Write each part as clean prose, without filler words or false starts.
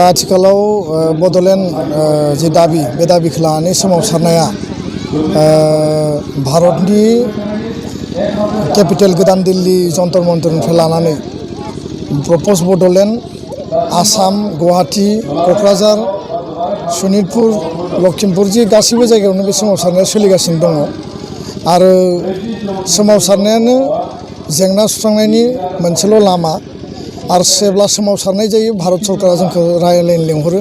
आथिखालाव बड'लेण्ड जे दाबि बे दाबिखौ लानानै सोमावसारनाया भारतनि केपिटेल गोदान दिल्ली जन्तर मन्तरनिफ्राय लानानै प्रप'ज बड'लेण्ड आसाम गुवाहाटी क'क्राझार शनितपुर लखिमपुर जि गासैबो जायगायावनो बे सोमावसारनाया सोलिगासिनो दङ आरो सोमावसारनायानो जेंना सुस्रांनायनि मोनसेल' लामा आरो जेब्ला सोमावसारनाय जायो भारत सरकारा जोंखौ रायलायनो लेंहरो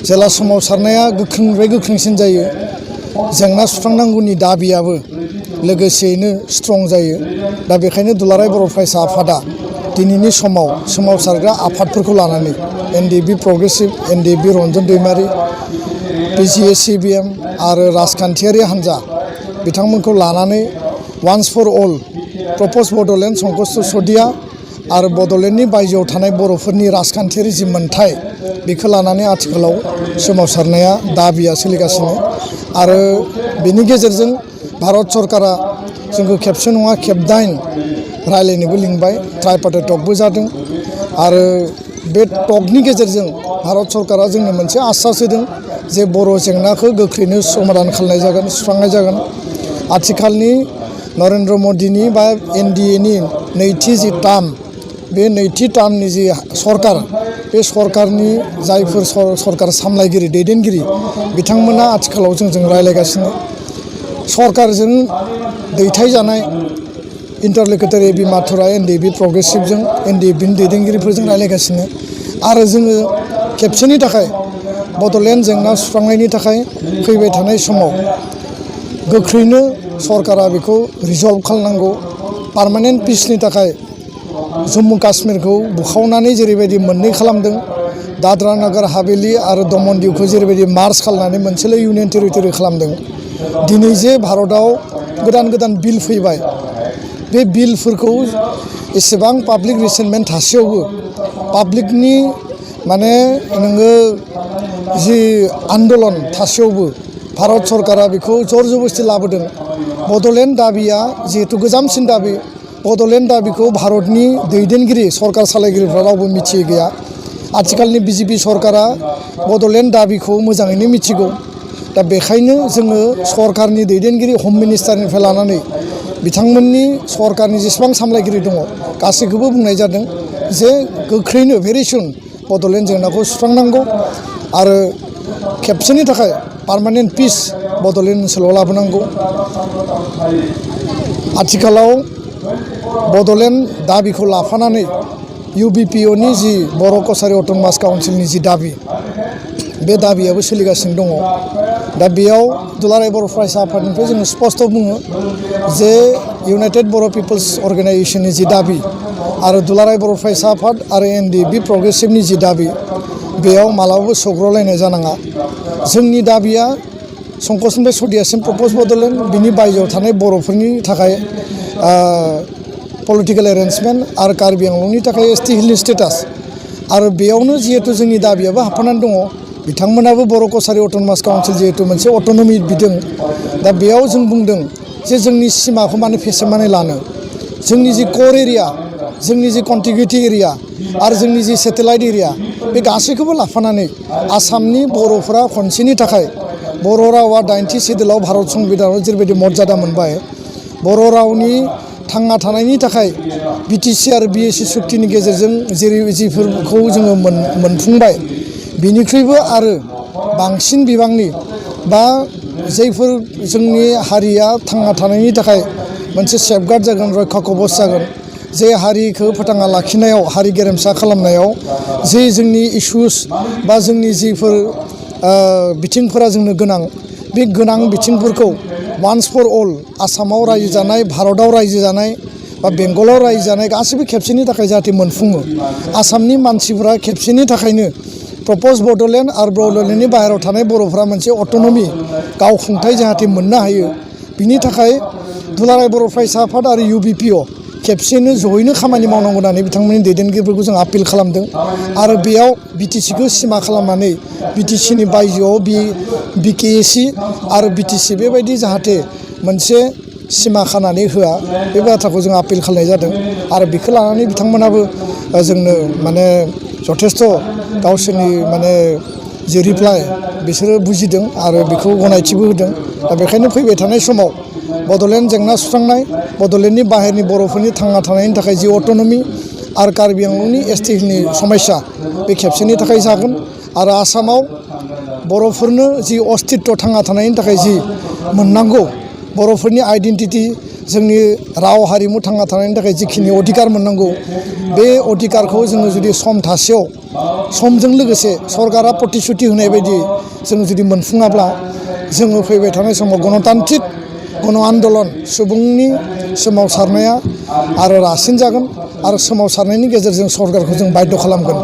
जेब्ला सोमावसारनाया गोख्रोंनिफ्राय गोख्रोंसिन जायो जेंना सुस्रांनांगौनि दाबियाबो लोगोसेयैनो स्ट्रं जायो दा बेखायनो दुलाराय बर' फरायसा आफादा दिनैनि समाव सोमावसारग्रा आफादफोरखौ लानानै एनडिएफबि प्रग्रेसिभ एनडिएफबि रन्जन दैमारि पिसिए सिबिएम आरो राजखान्थियारि हान्जा बिथांमोनखौ लानानै वान्स फर अल प्रप'ज बड'लेण्ड संकस सदिया आरो बड'लेण्डनि बायजोआव थानाय बर'फोरनि राजखान्थियारि जि मोन्थाय बेखौ लानानै आथिखालाव सोमावसारनाया दाबिया सोलिगासिनो आरो बेनि गेजेरजों भारत सरकारा जोंखौ खेबसे नङा खेबदाइन रायलायनोबो लिंबाय ट्राइपार्टाइट टकबो जादों आरो बे टकनि गेजेरजों भारत सरकारा जोंनो मोनसे आश्वास होदों जे बर' जेंनाखौ गोख्रैनो समाधान खालामनाय जागोन सुस्रांनाय जागोन आथिखालनि नरेन्द्र मदिनि बा एनडिएनि नैथि जि टार्म बे नैथि टार्मनि जि सरकार बे सरकारनि जायफोर सरकार सामलायगिरि दैदेनगिरि बिथांमोना आथिखालाव जोंजों रायलायगासिनो सरकारजों दैथायजानाय इन्टारल'कुटरि एबि माथुरा एनडिएफबि प्रग्रेसिभजों एनडिएफबिनि दैदेनगिरिफोरजों रायलायगासिनो आरो जोङो खेबसेनि थाखाय बड'लेण्ड जेंना सुस्रांनायनि थाखाय फैबाय थानाय समाव गोख्रैनो सरकारा बेखौ रिजल्भ खालामनांगौ पार्मानेन्ट पिसनि थाखाय जम्मु काश्मीरखौ बुखावनानै जेरैबायदि मोननै खालामदों दाद्रा नगर हावेली आरो दमन दिउखौ जेरैबायदि मार्च खालामनानै मोनसेल' इउनियन टेरिटरि खालामदों दिनै जे भारतआव गोदान गोदान बिल फैबाय बे बिलफोरखौ एसेबां पाब्लिक रिसेन्टमेन्ट थासेयावबो पाब्लिकनि माने नोङो जि आन्दलन थासेयावबो भारत सरकारा बेखौ जर जबस्ति लाबोदों बड'लेण्ड दाबिया जिहेतु गोजामसिन दाबि बड'लेण्ड दाबिखौ भारतनि दैदेनगिरि सरकार सालायगिरिफ्रा रावबो मिथियै गैया आथिखालनि बिजेपि सरकारा बड'लेण्ड दाबिखौ मोजाङैनो मिथिगौ दा बेखायनो जोङो सरकारनि दैदेनगिरि हम मिनिस्टारनिफ्राय लानानै बिथांमोननि सरकारनि जेसेबां सामलायगिरि दङ गासैखौबो बुंनाय जादों जे गोख्रैनो भेरि सुन बड'लेण्ड जेंनाखौ सुस्रांनांगौ आरो खेबसेनि थाखाय पार्मानेन्ट पिस बड'लेण्ड ओनसोलाव लाबोनांगौ आथिखालाव बड'लेण्ड दाबिखौ लाफानानै इउबिपिअनि जि बर' कसारि अट'नमास काउन्सिलनि जि दाबि बे दाबियाबो सोलिगासिनो दङ दा बेयाव दुलाराय बर' फरायसा आफादनिफ्राय जोङो स्पष्ट बुङो जे इउनाइटेड बर' पिपल्स अर्गेनाइजेसननि जि दाबि आरो दुलाराय बर' फरायसा आफाद आरो एनडिएफबि प्रग्रेसिभनि जि दाबि बेयाव मालाबाबो सौग्रावलायनाय जानाङा जोंनि दाबिया संकसनिफ्राय सदियासिम प्रप'ज बड'लेण्ड बिनि बायजोआव थानाय बर'फोरनि थाखाय पलिटिकेल एरेन्जमेन्ट आरो कार्बि आंलंनि थाखाय एसटि हिलनि स्टेटास आरो बेयावनो जिहेतु जोंनि दाबियाबो हाबफानानै दङ बिथांमोनाबो बर' कसारि अट'नमास काउन्सिल जिहेतु मोनसे अट'नमि बिदों दा बेयाव जों बुंदों जे जोंनि सिमाखौ मानो फेसेमनानै लानो जोंनि जि कर एरिया जोंनि जि कन्टिगिउटि एरिया आरो जोंनि जि सेटेलाइट एरिया बे गासैखौबो लाफानानै आसामनि बर'फोरा खनसेनि थाखाय बर' रावा 90 सिडुलाव भारत संबिधानाव जेरैबायदि मर्यादा मोनबाय बर' रावनि थांना थानायनि थाखाय बिटिसि आरो बिएसि सुक्तिनि गेजेरजों जेरै जिफोरखौ जोङो मोनफुंबाय बिनिख्रुइबो आरो बांसिन बिबांनि बा जायफोर जोंनि हारिया थांना थानायनि थाखाय मोनसे सेफगार्ड जागोन रैखा कबच जागोन जे हारिखौ फोथांना लाखिनायाव हारि गेरेमसा खालामनायाव जे जोंनि इस्युस बा जोंनि जिफोर बिथिंफोरा जोंनो गोनां बे गोनां बिथिंफोरखौ वान्स फर अल आसामाव रायजो जानाय भारतआव रायजो जानाय बा बेंगलाव रायजो जानाय गासैबो खेबसेनि थाखाय जाहाथे मोनफुङो आसामनि मानसिफोरा खेबसेनि थाखायनो प्रप'ज बड'लेण्ड आरो बड'लेण्डनि बाहेरायाव थानाय बर'फोरा मोनसे अट'नमि गावखुंथाय जाहाथे मोननो हायो बिनि थाखाय दुलाराय बर' फरायसा आफाद आरो इउबिपिअ खेबसेनो जयैनो खामानि मावनांगौ होननानै बिथांमोननि दैदेनगिरिफोरखौ जों आपिल खालामदों आरो बेयाव बिटिसिखौ सिमा खालामनानै बिटिसिनि बायजोआव बिकेएसि आरो बिटिसि बेबायदि जाहाथे मोनसे सिमा खानानै होआ बे बाथ्राखौ जों आपिल खालामनाय जादों आरो बेखौ लानानै बिथांमोनाबो जोंनो माने जथेस्थ' गावसोरनि माने जि रिप्लाइ बिसोरो बुजिदों आरो बेखौ गनायथिबो होदों। दा बेखायनो फैबाय थानाय समाव बड'लेण्ड जेंना सुस्रांनाय, बड'लेण्डनि बाहेरनि बर'फोरनि थांना थानायनि थाखाय जि अट'नमि आरो कार्बि आंलंनि एसटिनि समस्या बे खेबसेनि थाखाय जागोन। आरो आसामाव बर'फोरनो जि अस्तित्व थांना थानायनि थाखाय जि मोननांगौ बर'फोरनि आइडेन्टिटि, जोंनि राव हारिमु थांना थानायनि थाखाय जिखिनि अधिकार मोननांगौ, बे अधिकारखौ जोङो जुदि सम थासेयाव समजों लोगोसे सरकारा प्रतिश्रुति होनाय बायदि जों जुदि मोनफुङाब्ला जोङो फैबाय थानाय समाव गणतान्त्रिक गण आन्दलन सुबुंनि सोमावसारनाया आरो रासिन जागोन आरो सोमावसारनायनि गेजेरजों सरकारखौ जों बाध्य खालामगोन।